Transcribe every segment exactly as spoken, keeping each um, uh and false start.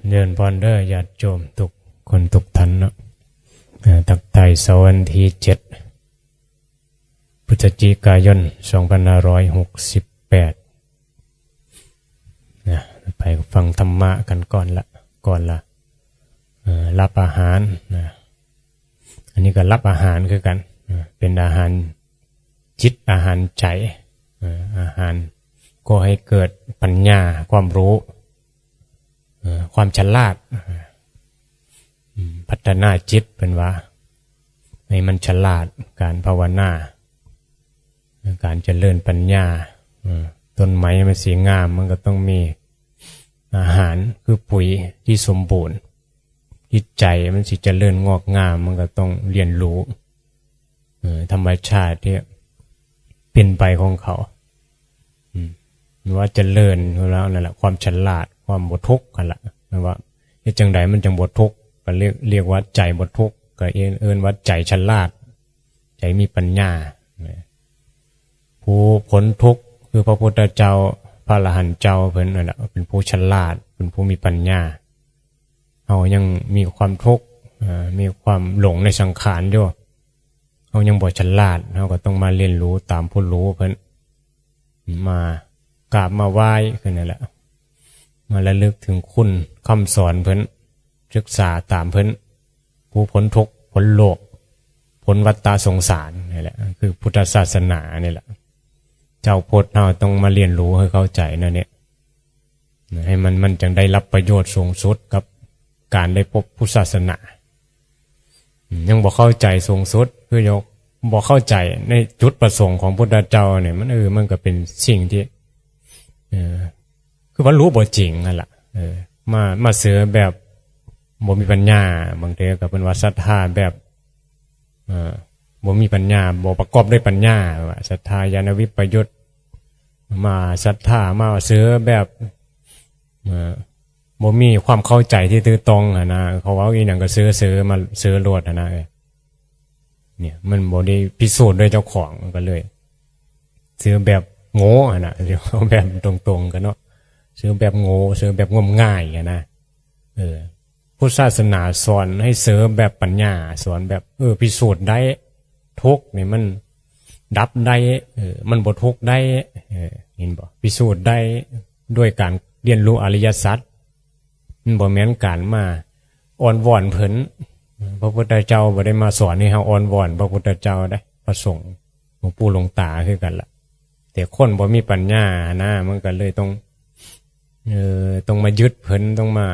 เจริญพรเด้อญาติโยมทุกคนทุกท่านเนาะ เอ่อ ทักทายเช้าวันที่เจ็ด พฤศจิกายน สองพันห้าร้อยหกสิบแปด นะ ไปฟังธรรมะกันก่อนละ ก่อนละ เอ่อ รับอาหารนะ อันนี้ก็รับอาหารคือกัน เอ่อ เป็นอาหารจิต อาหารใจ เอ่อ อาหารก่อให้เกิดปัญญา ความรู้ เอ่อ ความฉลาด อืม พัฒนาจิต เพิ่นว่า ให้มันฉลาด การภาวนา การเจริญปัญญา เอ่อ ต้นไม้มันสิงาม มันก็ต้องมีอาหารคือปุ๋ยที่สมบูรณ์ จิตใจมันสิเจริญงอกงาม มันก็ต้องเรียนรู้ เอ่อ ธรรมชาติที่เป็นไปของเขา อืม ว่าเจริญแล้วนั่นแหละ ความฉลาด ความบ่ทุกข์นั่นแหละ ว่าเฮ็ดจั่งใดมันจั่งบ่ทุกข์ ก็เรียก เรียกว่าใจบ่ทุกข์ ก็เอิ้น เอิ้นว่าใจฉลาด ใจมีปัญญา ผู้พ้นทุกข์คือพระพุทธเจ้า พระอรหันต์เจ้าเพิ่นนั่นแหละ เป็นผู้ฉลาด เป็นผู้มีปัญญา เฮายังมีความทุกข์ เอ่อ มีความหลงในสังขารอยู่ เฮายังบ่ฉลาด เฮาก็ต้องมาเรียนรู้ตามผู้รู้เพิ่น มากราบมาไหว้เพิ่นนั่นแหละ มาระลึกถึงคุณคำสอนเพิ่น ศึกษาตามเพิ่น ผู้พ้นทุกข์ พ้นโลก พ้นวัฏฏะสงสารนี่แหละ คือพุทธศาสนานี่แหละ เจ้าพุทธเฮาต้องมาเรียนรู้ให้เข้าใจแนวนี้ ให้มัน มันจั่งได้รับประโยชน์สูงสุดกับการได้พบพุทธศาสนา ยังบ่เข้าใจสูงสุด คือยังบ่เข้าใจในจุดประสงค์ของพุทธเจ้าเนี่ย มัน เออ มันก็เป็นสิ่งที่ เออ คือว่ารู้บ่จริงนั่นล่ะ เออ มา มาเชื่อแบบบ่มีปัญญา บางเทื่อก็เพิ่นว่าศรัทธาแบบ เอ่อ บ่มีปัญญา บ่ประกอบด้วยปัญญา ว่าศรัทธาญาณวิปยุต มาศรัทธา มาเชื่อแบบ เอ่อ บ่มีความเข้าใจที่ถูกต้องหั้นนะ เขาเว้าอีหยังก็เชื่อ เชื่อมา เชื่อโลดหั้นนะ เออ เนี่ย มันบ่ได้พิสูจน์ด้วยเจ้าของ มันก็เลย เชื่อแบบโง่หั้นนะ เชื่อแบบตรงๆ กันเนาะ เชื่อแบบโง่ เชื่อแบบงมงายหั้นนะ เออ พุทธศาสนาสอนให้เชื่อแบบปัญญา สอนแบบ เออ พิสูจน์ได้ ทุกข์นี่มันดับได้ เออ มันบ่ทุกข์ได้ เออ เห็นบ่ พิสูจน์ได้ด้วยการเรียนรู้อริยสัจ มันบ่แม่นการมาอ้อนวอนเพิ่น พระพุทธเจ้าบ่ได้มาสอนให้เฮาอ้อนวอนพระพุทธเจ้าเด้ พระสงฆ์ หลวงปู่หลวงตาคือกันล่ะ แต่คนบ่มีปัญญานะ มันก็เลยต้อง เอ่อ ต้องมายึดเพิ่น ต้องมา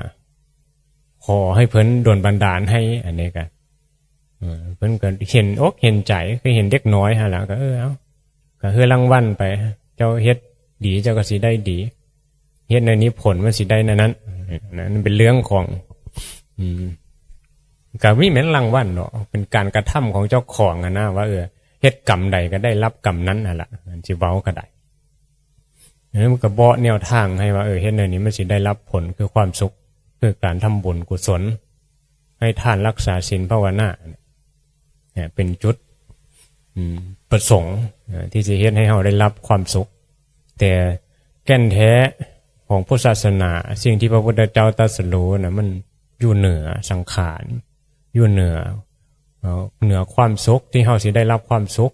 ขอให้เพิ่นดลบันดาลให้ อันนี้ก็ เออ เพิ่นก็เห็นอกเห็นใจ คือเห็นเด็กน้อยหั้นล่ะ ก็ เออ เอา ก็คือรางวัลไป เจ้าเฮ็ดดี เจ้าก็สิได้ดี เฮ็ดแนวนี้ผลมันสิได้แนวนั้น นั่นเป็นเรื่องของ อืม ก็มีแม่นรางวัลเนาะ เป็นการกระทำของเจ้าของอะนะ ว่า เออ เฮ็ดกรรมใดก็ได้รับกรรมนั้นหั่นล่ะ สิเว้าก็ได้ เออ มันก็บอกแนวทางให้ว่า เออ เฮ็ดแนวนี้มันสิได้รับผลคือความสุข คือการทำบุญกุศล ให้ทานรักษาศีลภาวนา เนี่ย เป็นจุด อืม ประสงค์ เอ่อ ที่สิเฮ็ดให้เฮาได้รับความสุข แต่แก่นแท้ของพุทธศาสนา สิ่งที่พระพุทธเจ้าตรัสรู้น่ะ มันอยู่เหนือสังขาร อยู่เหนือ เอ่อ เหนือความสุขที่เฮาสิได้รับความสุข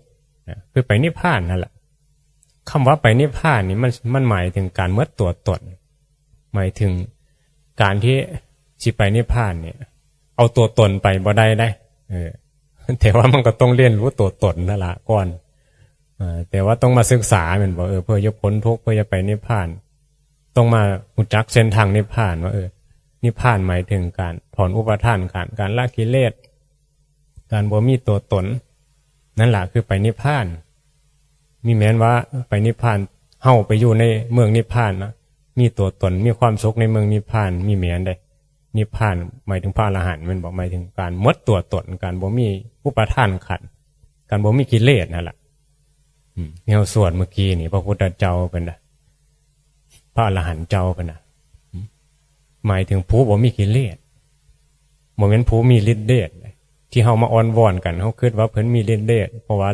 นะ คือไปนิพพานนั่นแหละ คำว่าไปนิพพานนี่มัน มันหมายถึงการหมดตัวตน หมายถึงการที่สิไปนิพพานเนี่ย เอาตัวตนไปบ่ได้เด้ เออ แต่ว่ามันก็ต้องเรียนรู้ตัวตนนั่นละก่อน เออ แต่ว่าต้องมาศึกษาแม่นบ่ เออ เพื่อจะพ้นทุกข์ เพื่อจะไปนิพพาน ต้องมารู้จักเส้นทางนิพพานว่า เออ นิพพานหมายถึงการถอนอุปาทานขันธ์ การละกิเลส การบ่มีตัวตน นั่นล่ะคือไปนิพพาน มีแม่นว่าไปนิพพาน เฮาไปอยู่ในเมืองนิพพานนะ มีตัวตน มีความสุขในเมืองนิพพาน มีแม่นเด้ นิพพานหมายถึงพระอรหันต์แม่นบ่ หมายถึงการหมดตัวตน การบ่มีอุปาทานขันธ์ การบ่มีกิเลสนั่นล่ะ อืม ที่เฮาสวดเมื่อกี้นี่ พระพุทธเจ้าเพิ่นน่ะ พระอรหันต์เจ้าเพิ่นน่ะ อืม หมายถึงผู้บ่มีกิเลส บ่แม่นผู้มีฤทธิ์เดช ที่เฮามาอ้อนวอนกัน เฮาคิดว่าเพิ่นมีฤทธิ์เดช เพราะว่า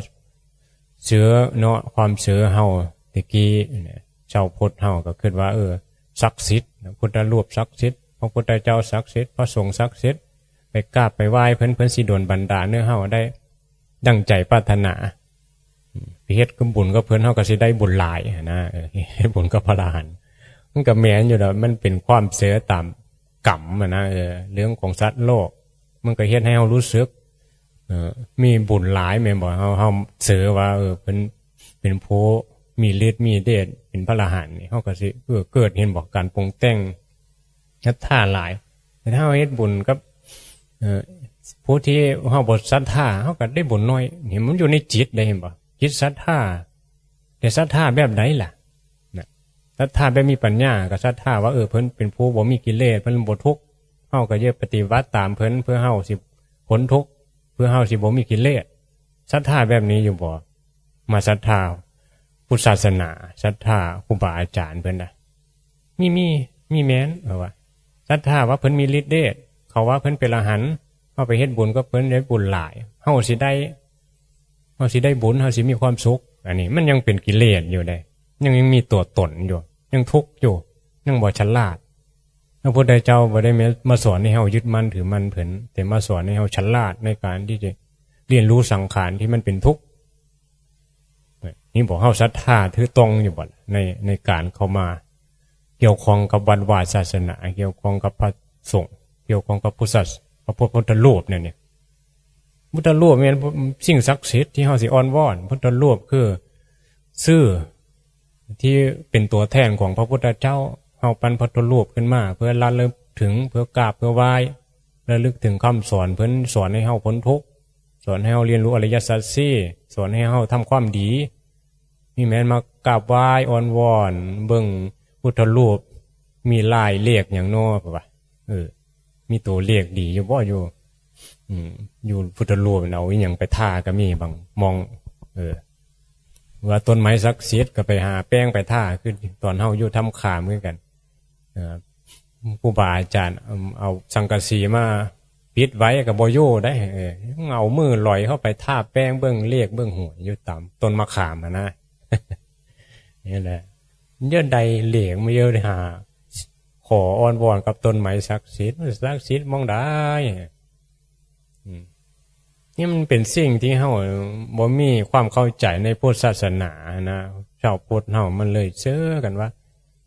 เชื่อเนาะ ความเชื่อเฮาแต่กี้เนี่ย ชาวพุทธเฮาก็คิดว่า เออ ศักดิ์สิทธิ์ พุทธรูปศักดิ์สิทธิ์ พระพุทธเจ้าศักดิ์สิทธิ์ พระสงฆ์ศักดิ์สิทธิ์ ไปกราบไปไหว้เพิ่น เพิ่นสิดลบันดาลให้เฮาได้ดังใจปรารถนา ไปเฮ็ดบุญกับเพิ่น เฮาก็สิได้บุญหลายหั้นนะ เออ เฮ็ดบุญกับพระอรหันต์ มันก็แม่นอยู่ดอก มันเป็นความเชื่อตามกรรมอะนะ เออ เรื่องของสัตว์โลก มันก็เฮ็ดให้เฮารู้สึก เออ มีบุญหลายแม่นบ่ เฮา เฮาเชื่อว่า เออ เพิ่นเป็นผู้มีฤทธิ์มีเดช เป็นพระอรหันต์นี่ เฮาก็สิ เออ เกิด เห็นบ่ การปรุงแต่งศรัทธาหลาย แต่ถ้าเฮาเฮ็ดบุญกับ เออ ผู้ที่เฮาบ่ศรัทธา เฮาก็ได้บุญน้อย เห็นมันอยู่ในจิตได้ เห็นบ่ จิตศรัทธา แต่ศรัทธาแบบใดล่ะ นะ ศรัทธาแบบมีปัญญา ก็ศรัทธาว่า เออ เพิ่นเป็นผู้บ่มีกิเลส เพิ่นบ่ทุกข์ เฮาก็จะปฏิบัติตามเพิ่น เพื่อเฮาสิพ้นทุกข์ เพื่อเฮาสิบ่มีกิเลส ศรัทธาแบบนี้อยู่บ่ มาศรัทธาพุทธศาสนา ศรัทธาครูบาอาจารย์เพิ่นนะ มี มี มีแม่น เพราะว่าศรัทธาว่าเพิ่นมีฤทธิ์เดช เขาว่าเพิ่นเป็นอรหันต์ เฮาไปเฮ็ดบุญกับเพิ่นได้บุญหลาย เฮาสิได้ เฮาสิได้บุญ เฮาสิมีความสุข อันนี้มันยังเป็นกิเลสอยู่เด้ ยัง ยังมีตัวตนอยู่ ยังทุกข์อยู่ ยังบ่ฉลาด พระพุทธเจ้าบ่ได้มาสอนให้เฮายึดมั่นถือมั่นเพิ่น แต่มาสอนให้เฮาฉลาดในการที่จะเรียนรู้สังขารที่มันเป็นทุกข์ นี่บอกเฮาศรัทธาถือตรงอยู่บ่ ใน ในการเข้ามาเกี่ยวข้องกับวัดวาศาสนา เกี่ยวข้องกับพระสงฆ์ เกี่ยวข้องกับพุทธศาส- พระพุทธรูปเนี่ย เนี่ย พุทธรูปแม่นสิ่งศักดิ์สิทธิ์ที่เฮาสิอ้อนวอน พุทธรูปคือชื่อที่เป็นตัวแทนของพระพุทธเจ้า เฮาปั้นพุทธรูปขึ้นมา เพื่อระลึกถึง เพื่อกราบ เพื่อไหว้ ระลึกถึงคำสอน เพิ่นสอนให้เฮาพ้นทุกข์ สอนให้เฮาเรียนรู้อริยสัจสี่ สอนให้เฮาทำความดี นี่แม่นมากราบไหว้อ้อนวอน เบิ่งพุทธรูป มีลายเลขหยังน้อ เพิ่นว่า เออ มีตัวเลขดีอยู่บ่ อยู่ อืม อยู่พุทธรูป เอาอีหยังไปทาก็มีบางหม่อง เออ ว่าต้นไม้ศักดิ์สิทธิ์ก็ไปหาแป้งไปทา คือตอนเฮาอยู่ถ้ำขามคือกัน เอ่อ ครูบาอาจารย์ เอา เอาสังกะสีมาปิดไว้ก็บ่อยู่ได้ เออ เอามือลอยเข้าไปทาแป้งเบิ่งเลขเบิ่งหวยอยู่ตามต้นมะขามหั้นนะ นี่แหละ เยอะใดเลขมาเยอะหา ขออ้อนวอนกับต้นไม้ศักดิ์สิทธิ์ มันศักดิ์สิทธิ์หม่องใด อืม นี่มันเป็นสิ่งที่เฮาบ่มีความเข้าใจในพุทธศาสนานะ ชาวพุทธเฮามันเลยเชื่อกันว่า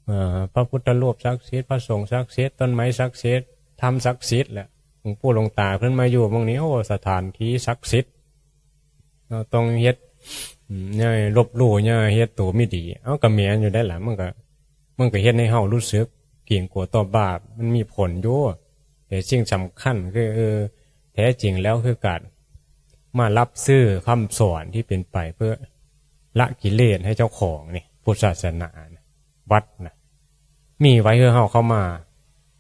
เอ่อ พระพุทธรูปศักดิ์สิทธิ์ พระสงฆ์ศักดิ์สิทธิ์ ต้นไม้ศักดิ์สิทธิ์ ธรรมศักดิ์สิทธิ์แหละ หลวงปู่หลวงตาเพิ่นมาอยู่หม่องนี้ โอ้ สถานที่ศักดิ์สิทธิ์ เราต้องเฮ็ด อืม อย่าลบหลู่ อย่าเฮ็ดตัวไม่ดี เอ้า ก็แม่นอยู่ได้ล่ะ มันก็ มันก็เฮ็ดให้เฮารู้สึกเกรงกลัวต่อบาป มันมีผลอยู่ แต่สิ่งสำคัญคือ เออ แท้จริงแล้วคือการมารับซื้อคำสอนที่เป็นไปเพื่อละกิเลสให้เจ้าของนี่ พุทธศาสนานะ วัดนะ มีไว้เพื่อเฮาเข้ามา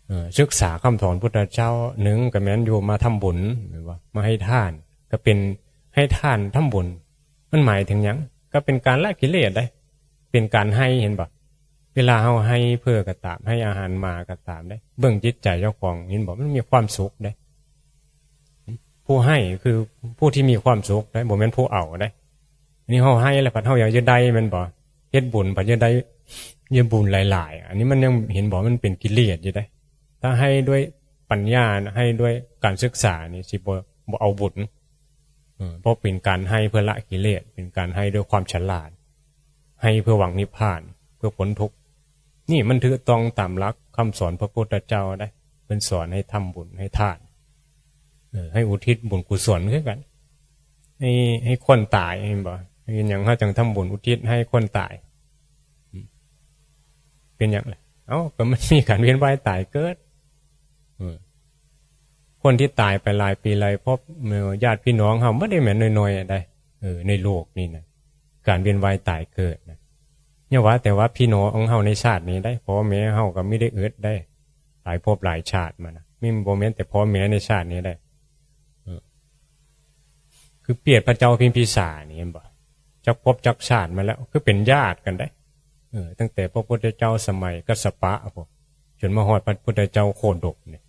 เอ่อ ศึกษาคำสอนพุทธเจ้า หนึ่งก็แม่นอยู่มาทำบุญ แม่นบ่ มาให้ทาน ก็เป็นให้ทานทำบุญ มันหมายถึงหยัง ก็เป็นการละกิเลสได้ เป็นการให้ เห็นบ่ เวลาเฮาให้เพื่อก็ตาม ให้อาหารหมาก็ตามได้ เบิ่งจิตใจเจ้าของ เห็นบ่ มันมีความสุขได้ ผู้ให้คือผู้ที่มีความสุขได้ บ่แม่นผู้เอาได้ อันนี้เฮาให้แล้วพัดเฮาอยากจะได้แม่นบ่ เฮ็ดบุญพัดจะได้ จะบุญหลายๆ อันนี้มันยัง เห็นบ่ มันเป็นกิเลสอยู่ได้ ถ้าให้ด้วยปัญญา ให้ด้วยการศึกษานี่สิบ่ บ่เอาบุญ เออ เพราะเป็นการให้เพื่อละกิเลส เป็นการให้ด้วยความฉลาด ให้เพื่อหวังนิพพาน เพื่อพ้นทุกข์ นี่มันถูกต้องตามหลักคำสอนพระพุทธเจ้าได้ เพิ่นสอนให้ทำบุญให้ทาน เออ ให้อุทิศบุญกุศลคือกัน ให้ ให้คนตาย เห็นบ่ เป็นหยังเฮาจังทำบุญอุทิศให้คนตาย เป็นหยังล่ะ เอ้า ก็มันมีการเวียนว่ายตายเกิด เออ คนที่ตายไปหลายปีหลายภพ เออ ญาติพี่น้องเฮาบ่ได้แม่นน้อยๆ ได้ เออ ในโลกนี้นะ การเวียนว่ายตายเกิดนะ อย่าว่าแต่ว่าพี่น้องเฮาในชาตินี้ได้ พ่อแม่เฮาก็มีได้อึดได้ หลายภพหลายชาติมานะ มี บ่แม่นแต่พ่อแม่ในชาตินี้ได้ เออ คือเปรียบพระเจ้าพิมพิสารนี่ เห็นบ่ จักภพจักชาติมาแล้ว คือเป็นญาติกันได้ เออ ตั้งแต่พระพุทธเจ้าสมัยกัสสปะพุ้น จนมาฮอดพระพุทธเจ้าโคดมนี่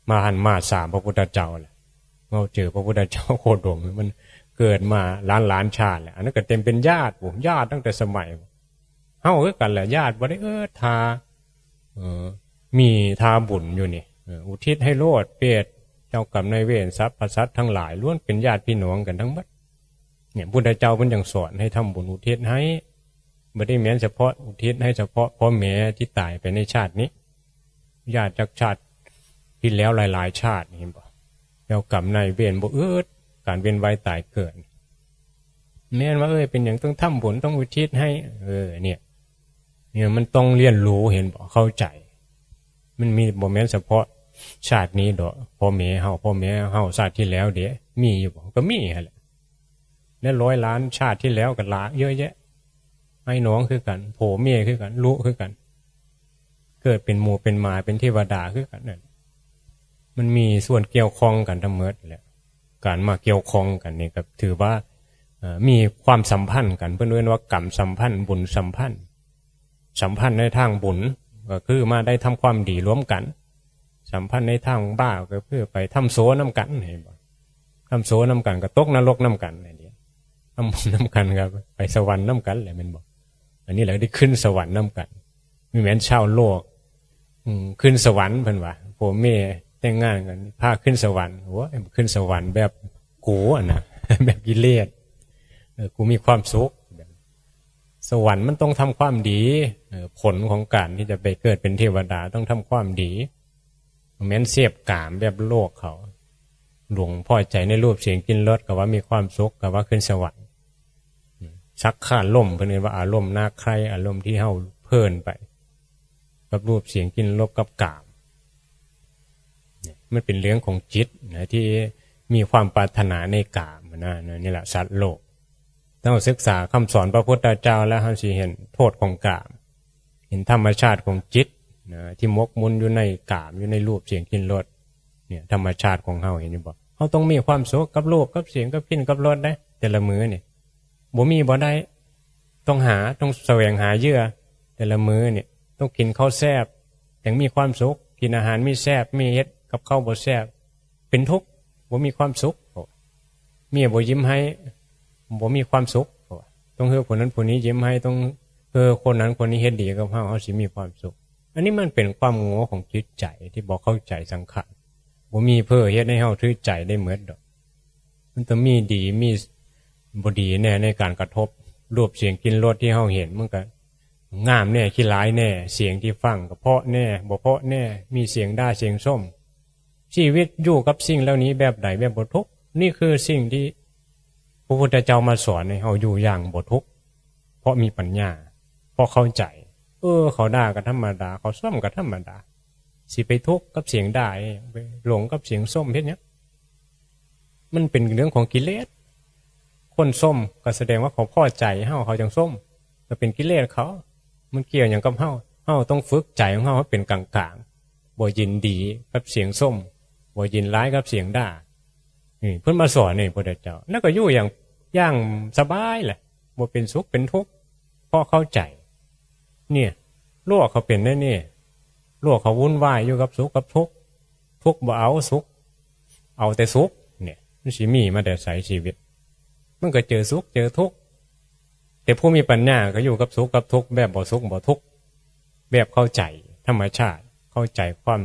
มาหันมาสามพระพุทธเจ้าแหละ มาเจอพระพุทธเจ้าโคดม มันเกิดมาล้านล้านชาติแล้ว อันนั้นก็เต็มเป็นญาติพุ้น ญาติตั้งแต่สมัย เฮาคือกันแหละ ญาติบ่ได้ เออ ถ้า เออ มีทาบุญอยู่นี่ เออ อุทิศให้โลด เปรต เจ้ากรรมนายเวร สรรพสัตว์ทั้งหลาย ล้วนเป็นญาติพี่น้องกันทั้งหมด เนี่ย พุทธเจ้าเพิ่นจั่งสอนให้ทำบุญอุทิศให้ บ่ได้แม่นเฉพาะอุทิศให้เฉพาะพ่อแม่ที่ตายไปในชาตินี้ ญาติจากชาติที่แล้วหลายๆ ชาติ เห็นบ่ เจ้ากรรมนายเวรบ่อึด การเวียนว่ายตายเกิด แม่นว่า เอ้ย เป็นหยังต้องทำบุญ ต้องอุทิศให้ เออ เนี่ย เนี่ย มันต้องเรียนรู้ เห็นบ่ เข้าใจ มันมี บ่แม่นเฉพาะชาตินี้ดอก พ่อแม่เฮา พ่อแม่เฮาชาติที่แล้วเด้ มีอยู่บ่ ก็มีหั่นแหละ และร้อยล้านชาติที่แล้วก็หลายเยอะแยะ อ้ายน้องคือกัน ผัวเมียคือกัน ลูกคือกัน เกิดเป็นหมูเป็นหมา เป็นเทวดาคือกันนั่น มันมีส่วนเกี่ยวข้องกันทั้งหมดแหละ การมาเกี่ยวข้องกันนี่ก็ถือว่า เอ่อ มีความสัมพันธ์กัน เพิ่นเอิ้นว่ากรรมสัมพันธ์ บุญสัมพันธ์ สัมพันธ์ในทางบุญ ก็คือมาได้ทำความดีร่วมกัน สัมพันธ์ในทางบาปก็คือไปทำโสนำกัน เห็นบ่ ทำโสนำกันก็ตกนรกนำกัน อันนี้ทำบุญนำกันก็ไปสวรรค์นำกันแหละ แม่นบ่ อันนี้แหละได้ขึ้นสวรรค์นำกัน มีแม่นชาวโลก อืม ขึ้นสวรรค์เพิ่นว่า ผัวเมียแต่งงานกัน พาขึ้นสวรรค์ โอ้ย ขึ้นสวรรค์แบบกูอะนะ แบบกิเลส เออ กูมีความสุข สวรรค์มันต้องทำความดี เออ ผลของการที่จะไปเกิดเป็นเทวดาต้องทำความดี บ่แม่นเสพกามแบบโลกเขา หลงพอใจในรูปเสียงกลิ่นรสก็ว่ามีความสุข ก็ว่าขึ้นสวรรค์ สักขารมณ์ เพิ่นเรียกว่าอารมณ์น่าใคร่ อารมณ์ที่เฮาเพลินไป กับรูปเสียงกลิ่นรสกับกาม เนี่ย มันเป็นเรื่องของจิตนะ ที่มีความปรารถนาในกามนะ นี่แหละสัตว์โลก ถ้าเราศึกษาคำสอนพระพุทธเจ้าแล้ว เราสิเห็นโทษของกาม เห็นธรรมชาติของจิตนะ ที่หมกมุ่นอยู่ในกาม อยู่ในรูปเสียงกลิ่นรส เนี่ย ธรรมชาติของเรา เห็นอยู่บ่ เราต้องมีความสุขกับรูปกับเสียงกับกลิ่นกับรสได้ แต่ละมื้อนี่ บ่มีบ่ได้ ต้องหา ต้องแสวงหาเหยื่อ แต่ละมื้อนี่ ต้องกินข้าวแซ่บ จั่งมีความสุข กินอาหารมีแซ่บ มีเฮ็ดกับข้าวบ่แซ่บ เป็นทุกข์ บ่มีความสุข เมียบ่ยิ้มให้ บ่มีความสุข ต้องเฮือผู้นั้นผู้นี้ยิ้มให้ ต้องเฮือคนนั้นคนนี้เฮ็ดดีกับเรา เราสิมีความสุข อันนี้มันเป็นความโง่ของจิตใจที่บ่เข้าใจสังขาร บ่มีเพื่อเฮ็ดให้เราถือใจได้หมดดอก มันต้องมีดี มีบ่ดีแน่ในการกระทบ รูปเสียงกลิ่นรสที่เราเห็น มันก็งามแน่ ขี้ร้ายแน่ เสียงที่ฟังก็เพราะแน่ บ่เพราะแน่ มีเสียงด่าเสียงชม ชีวิตอยู่กับสิ่งเหล่านี้แบบใด แบบบ่ทุกข์ นี่คือสิ่งที่พระพุทธเจ้ามาสอนให้เราอยู่อย่างบ่ทุกข์ เพราะมีปัญญา เพราะเข้าใจ เออ เขาด่าก็ธรรมดา เขาชมก็ธรรมดา สิไปทุกข์กับเสียงด่า ไปหลงกับเสียงชมเฮ็ดหยัง มันเป็นเรื่องของกิเลส คนชมก็แสดงว่าเขาพอใจเรา เขาจั่งชม ก็เป็นกิเลสเขา มันเกี่ยวหยังกับเรา เราต้องฝึกใจของเราให้เป็นกลางๆ บ่ยินดีกับเสียงชม บ่ยินร้ายกับเสียงด่า นี่เพิ่นมาสอนนี่พุทธเจ้า แล้วก็อยู่อย่าง อย่างสบายแหละ บ่เป็นสุขเป็นทุกข์ เพราะเข้าใจ เนี่ย โลกเขาเป็นแนวนี้ โลกเขาวุ่นวายอยู่กับสุขกับทุกข์ ทุกข์บ่เอาสุข เอาแต่สุข เนี่ย มันสิมีมาแต่ไสชีวิต มันก็เจอสุขเจอทุกข์ แต่ผู้มีปัญญาก็อยู่กับสุขกับทุกข์แบบบ่สุขบ่ทุกข์ แบบเข้าใจธรรมชาติ เข้าใจความ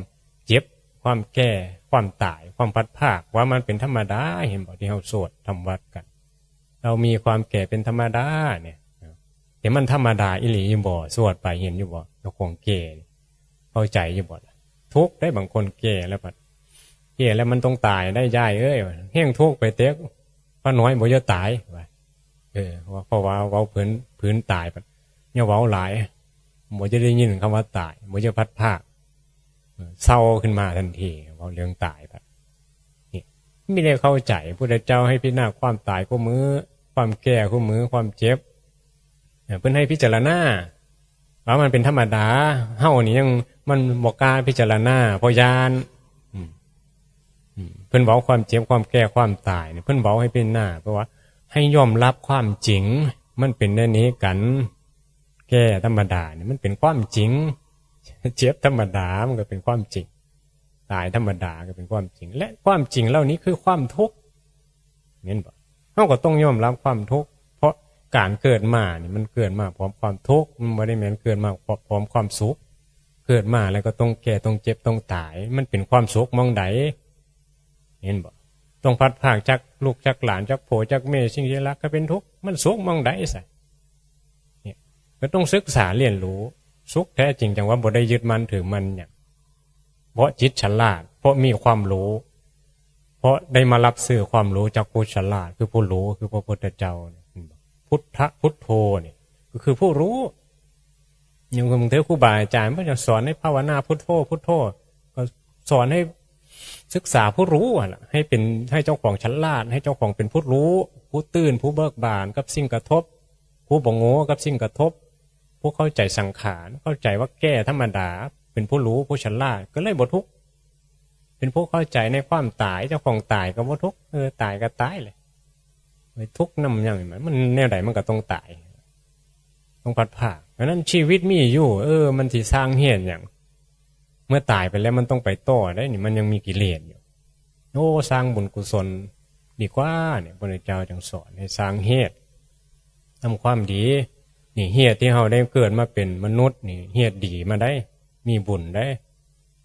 เจ็บ ความแก่ ความตาย ความพลัดพราก ว่ามันเป็นธรรมดา เห็นบ่ ที่เราสวดทำวัตรกัน เรามีความแก่เป็นธรรมดาเนี่ย แต่มันธรรมดาอีหลีอยู่บ่ สวดไปเห็นอยู่บ่ เจ้าของแก่นี่ เข้าใจอยู่บ่ล่ะ ทุกข์ได้ บางคนแก่แล้วบัด แก่แล้วมันต้องตายได้ ยายเอ้ย แฮงทุกข์ไปเต๊ก ป้าน้อยบ่อย่าตาย ว่า เออ ว่า เพราะว่าเว้าพื้น พื้นตายบัด อย่าเว้าหลาย บ่จะได้ยินคำว่าตาย บ่จะพลัดพราก เออ เศร้าขึ้นมาทันที เว้าเรื่องตายบัด นี่ มีได้เข้าใจ พุทธเจ้าให้พิจารณาความตายคู่มื้อ ความแก่คู่มื้อ ความเจ็บ เนี่ย เพิ่นให้พิจารณา ว่ามันเป็นธรรมดา เฮานี่ยัง มันบ่กล้าพิจารณา เพราะย้าน อืม อืม เพิ่นเว้าความเจ็บ ความแก่ ความตายเนี่ย เพิ่นเว้าให้พิจารณา เพราะว่าให้ยอมรับความจริง มันเป็นแนวนี้กัน แก่ธรรมดาเนี่ย มันเป็นความจริง เจ็บธรรมดา มันก็เป็นความจริง ตายธรรมดาก็เป็นความจริง และความจริงเหล่านี้คือความทุกข์ แม่นบ่ เราก็ต้องยอมรับความทุกข์ เพราะการเกิดมานี่มันเกิดมาพร้อมความทุกข์ มันบ่ได้แม่นเกิดมาพร้อมความสุข เกิดมาแล้วก็ต้องแก่ ต้องเจ็บ ต้องตาย มันเป็นความสุขหม่องใด เห็นบ่ ต้องพลัดพรากจากลูกจากหลาน จากผัวจากเมีย สิ่งที่รัก ก็เป็นทุกข์ มันสุขหม่องใดซะ เนี่ย ก็ต้องศึกษาเรียนรู้ สุขแท้จริงจังว่าบ่ได้ยึดมั่นถือมั่นหยัง เพราะจิตฉลาด เพราะมีความรู้ เพราะได้มารับซื้อความรู้จากผู้ฉลาด คือผู้รู้ คือพระพุทธเจ้าเนี่ย พุทธะ พุทโธเนี่ย ก็คือผู้รู้ อย่างบางเทื่อครูบาอาจารย์เพิ่นจะสอนให้ภาวนาพุทโธ พุทโธ ก็สอนให้ศึกษาผู้รู้อะล่ะ ให้เป็น ให้เจ้าของฉลาด ให้เจ้าของเป็นผู้รู้ ผู้ตื่น ผู้เบิกบานกับสิ่งกระทบ ผู้บ่โง่กับสิ่งกระทบ ผู้เข้าใจสังขาร เข้าใจว่าแก่ธรรมดา เป็นผู้รู้ ผู้ฉลาด ก็เลยบ่ทุกข์ เป็นผู้เข้าใจในความตาย เจ้าของตายก็บ่ทุกข์ เออ ตายก็ตายเลย ไปทุกข์นำหยัง มันแนวใดมันก็ต้องตาย ต้องพลัดพราก เพราะฉะนั้นชีวิตมีอยู่ เออ มันสิสร้างเหตุหยัง เมื่อตายไปแล้วมันต้องไปต่อได้นี่ มันยังมีกิเลสอยู่ โอ้ สร้างบุญกุศลดีกว่าเนี่ย พระพุทธเจ้าจึงสอนให้สร้างเหตุ ทำความดี นี่เหตุที่เฮาได้เกิดมาเป็นมนุษย์นี่ เหตุดีมาได้ มีบุญได้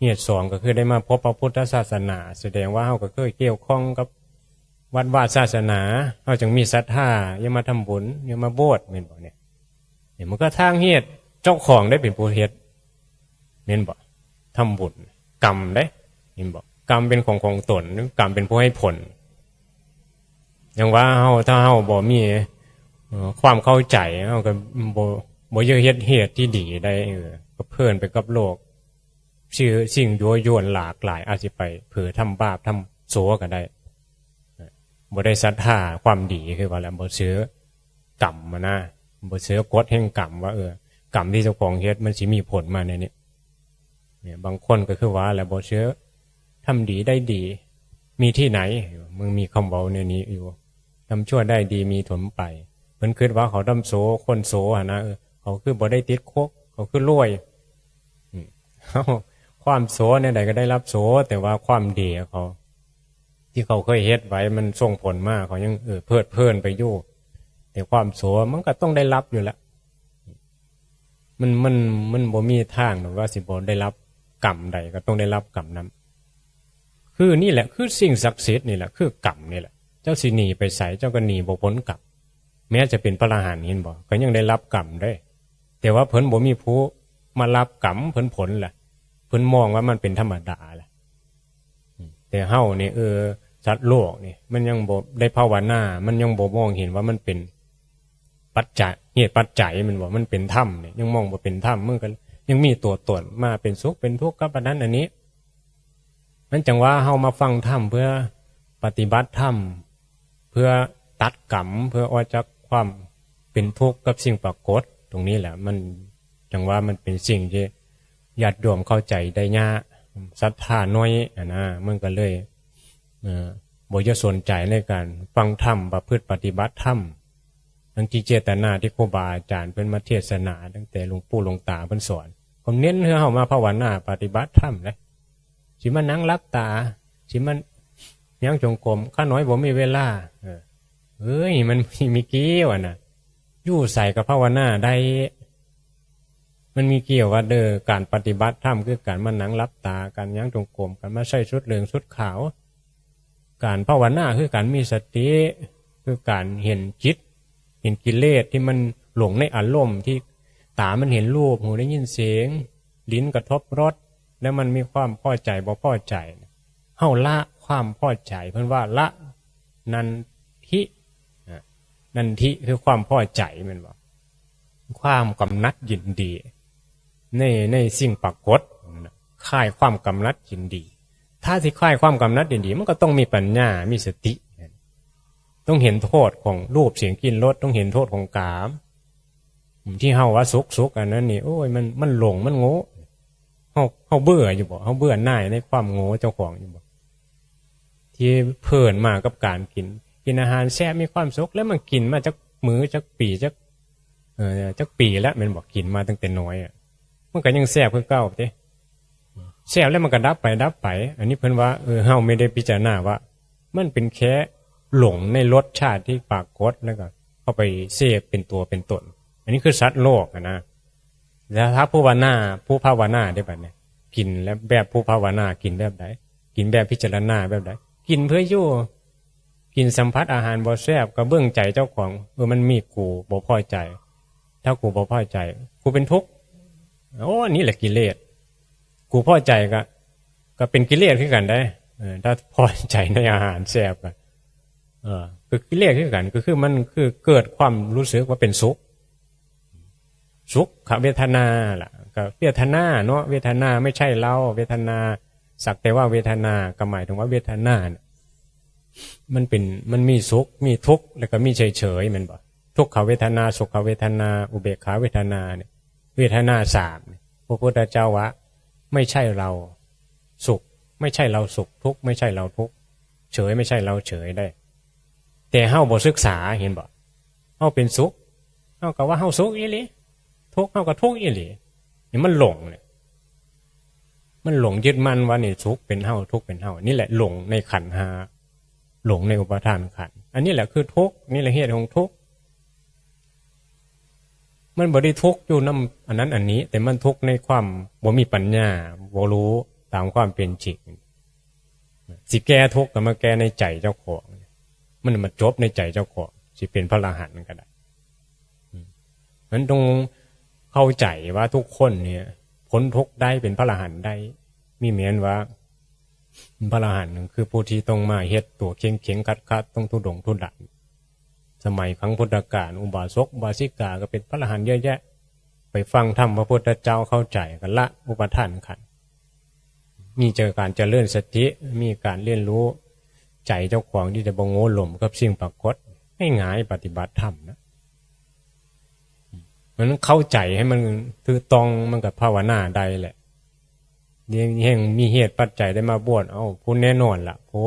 เหตุสองก็คือได้มาพบพระพุทธศาสนา แสดงว่าเฮาก็เคยเกี่ยวข้องกับวัดวาศาสนา เฮาจึงมีศรัทธา อยากมาทำบุญ อยากมาโบสถ์ แม่นบ่เนี่ย เนี่ยมันก็ทางเหตุ เจ้าของได้เป็นผู้เฮ็ด แม่นบ่ ทำบุญ กรรมเด้ แม่นบ่ กรรมเป็นของของตน กรรมเป็นผู้ให้ผล อย่างว่าเฮา ถ้าเฮาบ่มี เอ่อ ความเข้าใจ เฮาก็บ่ บ่อยากเฮ็ดเหตุที่ดีได้ เออ ก็เพลินไปกับโลก สิ่ง สิ่งยั่วยวนหลากหลาย อาจสิไปเผลอทำบาปทำชั่วก็ได้ บ่ได้ศรัทธาความดี คือว่าแล้ว บ่เชื่อกรรมอะนะ บ่เชื่อกฎแห่งกรรมว่า เออ กรรมที่เจ้าของเฮ็ดมันสิมีผลมาแนวนี้ เนี่ย บางคนก็คือว่าแล้ว บ่เชื่อ ทำดีได้ดี มีที่ไหน มันมีคำเว้าแนวนี้อยู่ ทำชั่วได้ดีมีถมไป เพิ่นคิดว่าเขาทำโส คนโสหั่นนะ เออ เขาคือบ่ได้ติดคุก เขาคือรวย อืม ความโสแนวใดก็ได้รับโส แต่ว่าความดีเขา ที่เขาเคยเฮ็ดไว้มันส่งผลมา เขายัง เออ เพลิดเพลินไปอยู่ แต่ความโสมันก็ต้องได้รับอยู่แล้ว มัน มัน มันบ่มีทางดอกว่าสิบ่ได้รับกรรมใด ก็ต้องได้รับกรรมนั้น คือนี่แหละ คือสิ่งศักดิ์สิทธิ์นี่แหละ คือกรรมนี่แหละ เจ้าสิหนีไปไส เจ้าก็หนีบ่พ้นกรรม แม้จะเป็นพระอรหันต์ เห็นบ่ ก็ยังได้รับกรรมเด้ แต่ว่าเพิ่นบ่มีผู้มารับกรรมเพิ่นผลล่ะ เพิ่นมองว่ามันเป็นธรรมดาล่ะ แต่เฮานี่ เออ สัตว์โลกนี่ มันยังบ่ได้ภาวนา มันยังบ่มองเห็นว่ามันเป็นปัจจัย เหตุปัจจัย มันว่ามันเป็นธรรมนี่ ยังมองบ่เป็นธรรม มันก็ยังมีตัวตนมาเป็นสุขเป็นทุกข์กับอันนั้นอันนี้ มันจังว่าเฮามาฟังธรรมเพื่อปฏิบัติธรรม เพื่อตัดกรรม เพื่อออกจากความเป็นทุกข์กับสิ่งปรากฏ ตรงนี้แหละ มันจังว่ามันเป็นสิ่งที่ญาติโยมเข้าใจได้ยาก ศรัทธาน้อยอะนะ มันก็เลย เอ่อ บ่จะสนใจในการฟังธรรม ประพฤติปฏิบัติธรรม ทั้งที่เจตนาที่ครูบาอาจารย์เพิ่นมาเทศนา ตั้งแต่หลวงปู่หลวงตาเพิ่นสอน ก็เน้นให้เฮามาภาวนาปฏิบัติธรรมเลย สิมานั่งหลับตา สิมาย่างจงกรม ข้าน้อยบ่มีเวลา เออ เอ้ย มันมีเกี่ยวอะนะ อยู่ไสก็ภาวนาได้ มันมีเกี่ยวว่า เด้อ การปฏิบัติธรรมคือการมานั่งหลับตา การย่างจงกรม การมาใส่ชุดเหลืองชุดขาว การภาวนาคือการมีสติ คือการเห็นจิต เห็นกิเลสที่มันหลงในอารมณ์ ที่ตามันเห็นรูป หูได้ยินเสียง ลิ้นกระทบรส แล้วมันมีความพอใจบ่พอใจ เฮาละความพอใจ เพิ่นว่าละนันทิ อ่ะ นันทิคือความพอใจ แม่นบ่ ความกำหนัดยินดี ใน ในสิ่งปรากฏ คลายความกำหนัดยินดี ถ้าสิคลายความกำหนัดยินดี มันก็ต้องมีปัญญา มีสติ ต้องเห็นโทษของรูป เสียง กลิ่น รส ต้องเห็นโทษของกาม ที่เฮาว่าสุข สุขอันนั้นนี่ โอ้ย มัน มันหลง มันโง่ เฮา เฮาเบื่ออยู่บ่ เฮาเบื่อหน่ายในความโง่เจ้าของอยู่บ่ ที่เพลินมากับการกิน กินอาหารแซ่บ มีความสุข แล้วมันกินมาจักมื้อ จักปี จัก เอ่อ จักปีแล้ว แม่นบ่ กินมาตั้งแต่น้อยอะ มันก็ยังแซ่บคือเก่าเด้ แซ่บแล้วมันก็ดับไป ดับไป อันนี้เพิ่นว่า เออ เฮาไม่ได้พิจารณาว่า มันเป็นแค่หลงในรสชาติที่ปรากฏ แล้วก็เอาไปเสพเป็นตัวเป็นตน อันนี้คือสัตว์โลกอะนะ แล้วถ้าผู้ภาวนา ผู้ภาวนาได้บัดนี้ กินแล้วแบบผู้ภาวนา กินแบบใด กินแบบพิจารณาแบบใด กินเพื่ออยู่ กินสัมผัสอาหารบ่แซ่บ ก็เบิ่งใจเจ้าของ เออ มันมีกูบ่พอใจ ถ้ากูบ่พอใจ กูเป็นทุกข์ โอ้ อันนี้แหละกิเลส กูพอใจก็ ก็เป็นกิเลสคือกันได้ เออ ถ้าพอใจในอาหารแซ่บก็ เออ ก็กิเลสคือกัน ก็คือมันคือเกิดความรู้สึกว่าเป็นสุข สุขเวทนาล่ะ ก็เวทนาเนาะ เวทนาไม่ใช่เรา เวทนา สักแต่ว่าเวทนา ก็หมายถึงว่าเวทนาเนี่ย มันเป็น มันมีสุข มีทุกข์ แล้วก็มีเฉยๆ แม่นบ่ ทุกขเวทนา สุขเวทนา อุเบกขาเวทนาเนี่ย เวทนาสามเนี่ย พระพุทธเจ้าว่า ไม่ใช่เราสุข ไม่ใช่เราสุข ทุกข์ไม่ใช่เราทุกข์ เฉยไม่ใช่เราเฉยได้ แต่เฮาบ่ศึกษา เห็นบ่ เฮาเป็นสุข เฮาก็ว่าเฮาสุขอีหลี ทุกข์ เฮาก็ทุกข์อีหลี นี่มันหลงเนี่ย มันหลงยึดมั่นว่านี่สุขเป็นเฮา ทุกข์เป็นเฮา นี่แหละหลงในขันธ์ห้า หลงในอุปาทานขันธ์ อันนี้แหละคือทุกข์ นี่แหละเหตุของทุกข์ มันบ่ได้ทุกข์อยู่นำอันนั้นอันนี้ แต่มันทุกข์ในความบ่มีปัญญา บ่รู้ตามความเป็นจริง สิแก้ทุกข์ก็มาแก้ในใจเจ้าของ มันมาจบในใจเจ้าของ สิเป็นพระอรหันต์ก็ได้ อืม มันต้องเข้าใจว่าทุกคนเนี่ย พ้นทุกข์ได้ เป็นพระอรหันต์ได้ มีแม้นว่า พระอรหันต์คือผู้ที่ต้องมาเฮ็ดตัวเข็งๆ ขัดๆ ต้องทุรดงทุราย สมัยครั้งพุทธกาล อุบาสกอุบาสิกาก็เป็นพระอรหันต์เยอะแยะ ไปฟังธรรมพระพุทธเจ้าเข้าใจก็ละอุปาทานขันธ์ มีเจอการเจริญสติ มีการเรียนรู้ใจเจ้าของที่จะบ่โง่หลงกับสิ่งปรากฏ ง่ายๆ ปฏิบัติธรรมนะ มันเข้าใจให้มันถูกต้อง มันก็ภาวนาได้แหละ นี่แห่งมีเหตุปัจจัยได้มาบวช เอ้า ผู้แน่นอนล่ะ ผู้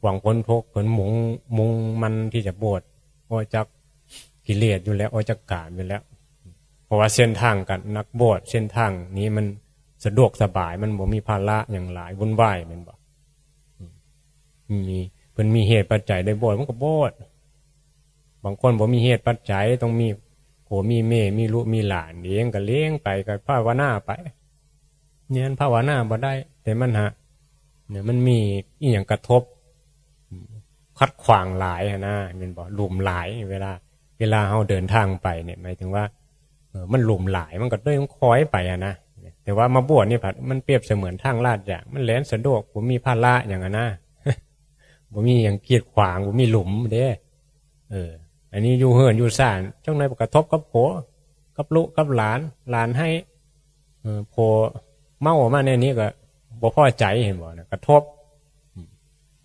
หวังพ้นทุกข์ เพิ่นมุ่ง มุ่งมั่นที่จะบวช ออกจากกิเลสอยู่แล้ว ออกจากกามอยู่แล้ว เพราะว่าเส้นทางการนักบวช เส้นทางนี้มันสะดวกสบาย มันบ่มีภาระหยังหลาย วุ่นวาย แม่นบ่ มี เพิ่นมีเหตุปัจจัยได้บวช มันก็บวช บางคนบ่มีเหตุปัจจัย ต้องมีผัวมีเมีย มีลูกมีหลาน เลี้ยงก็เลี้ยงไป ก็ภาวนาไป เนี่ย ภาวนาบ่ได้ แต่มันหะ เนี่ย มันมีอีหยังกระทบ ขัดขวางหลายหั้นนะ แม่นบ่ หลุมหลาย เวลา เวลาเฮาเดินทางไปเนี่ย หมายถึงว่า เออ มันหลุมหลาย มันก็เลยต้องคอยไปหั้นนะ แต่ว่ามาบวชนี่ผัด มันเปรียบเสมือนทางลาดยาง มันแล่นสะดวก บ่มีภาระหยังหั้นนะ บ่มีหยังกีดขวาง บ่มีหลุมเด้ เออ อันนี้อยู่เฮือนอยู่ซ่าน จักหน่อยกระทบกับผัว กับลูกกับหลาน หลานไห้ เออ ผัวเมาออกมาแนวนี้ก็บ่พอใจ แม่นบ่นะ กระทบ อืม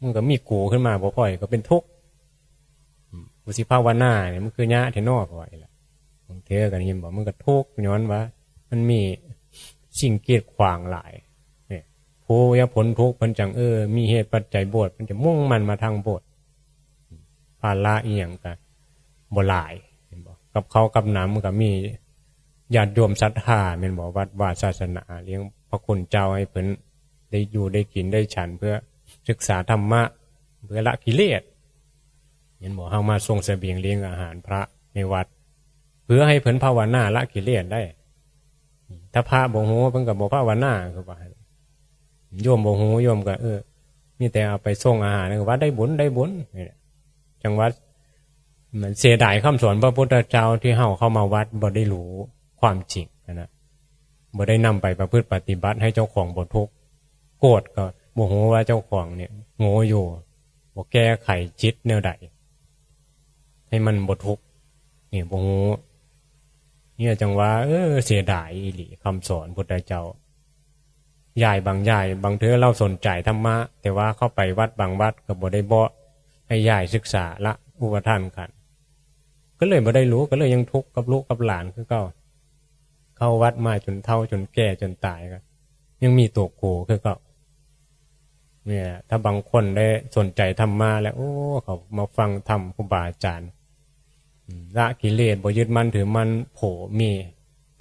มันก็มีกูขึ้นมา บ่พอใจก็เป็นทุกข์ อืม กูสิภาวนาเนี่ย มันคือยะแท้น้อ เพราะว่าอีหละ บางเทื่อก็ได้ยินบอก มันก็ทุกข์ย้อนว่า มันมีสิ่งกีดขวางหลาย เนี่ย ผู้อยากพ้นทุกข์เพิ่นจั่ง เออ มีเหตุปัจจัยบวช เพิ่นจะมุ่งมั่นมาทางบวช ภาระอีหยังก็บ่หลาย แม่นบ่ กับข้าวกับน้ำมันก็มี ญาติโยมศรัทธา แม่นบ่ วัดวาศาสนา เลี้ยงพระคุณเจ้าให้เพิ่นได้อยู่ได้กินได้ฉัน เพื่อศึกษาธรรมะ เพื่อละกิเลส แม่นบ่ เฮามาส่งเสบียงเลี้ยงอาหารพระในวัด เพื่อให้เพิ่นภาวนาละกิเลสได้ ถ้าพระบ่ฮู้ เพิ่นก็บ่ภาวนา คือว่า โยมบ่ฮู้ โยมก็ เออ มีแต่เอาไปส่งอาหาร ก็ว่าได้บุญ ได้บุญ นี่แหละ จั่งว่า มันเสียดายคำสอนพระพุทธเจ้าที่เฮาเข้ามาวัดบ่ได้รู้ความจริงนะ บ่ได้นำไปประพฤติปฏิบัติให้เจ้าของบ่ทุกข์ โกรธก็บ่ฮู้ว่าเจ้าของเนี่ยโง่อยู่ บ่แก้ไขจิตแนวใด ให้มันบ่ทุกข์ นี่บ่ฮู้ เนี่ยจั่งว่า เออ เสียดายอีหลีคำสอนพุทธเจ้า ยายบางยาย บางเทื่อเราสนใจธรรมะ แต่ว่าเข้าไปวัดบางวัดก็บ่ได้บอกให้ยายศึกษาละอุปาทานขันธ์ ก็เลยบ่ได้รู้ ก็เลยยังทุกข์กับลูกกับหลานคือเก่า เข้าวัดมาจนเฒ่าจนแก่จนตายก็ยังมีตัวกูคือเก่า เนี่ย ถ้าบางคนได้สนใจธรรมะแล้ว โอ้ เขามาฟังธรรมครูบาอาจารย์ อืม ละกิเลส บ่ยึดมั่นถือมั่น ผัวเมีย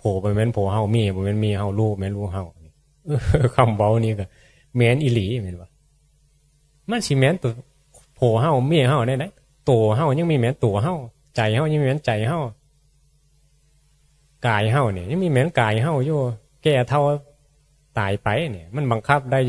ผัวบ่แม่นผัวเฮา เมียบ่แม่นเมียเฮา ลูกแม่นลูกเฮา เออ คำเว้านี่ก็แม่นอีหลี แม่นบ่ มันสิแม่นตัวผัวเฮา เมียเฮาได้ได๋ ตัวเฮายังมีแม่นตัวเฮา ใจเฮายังมีแม่นใจเฮา กายเฮาเนี่ย ยังมีแม่นกายเฮาอยู่ แก่เฒ่าตายไปเนี่ย มันบังคับได้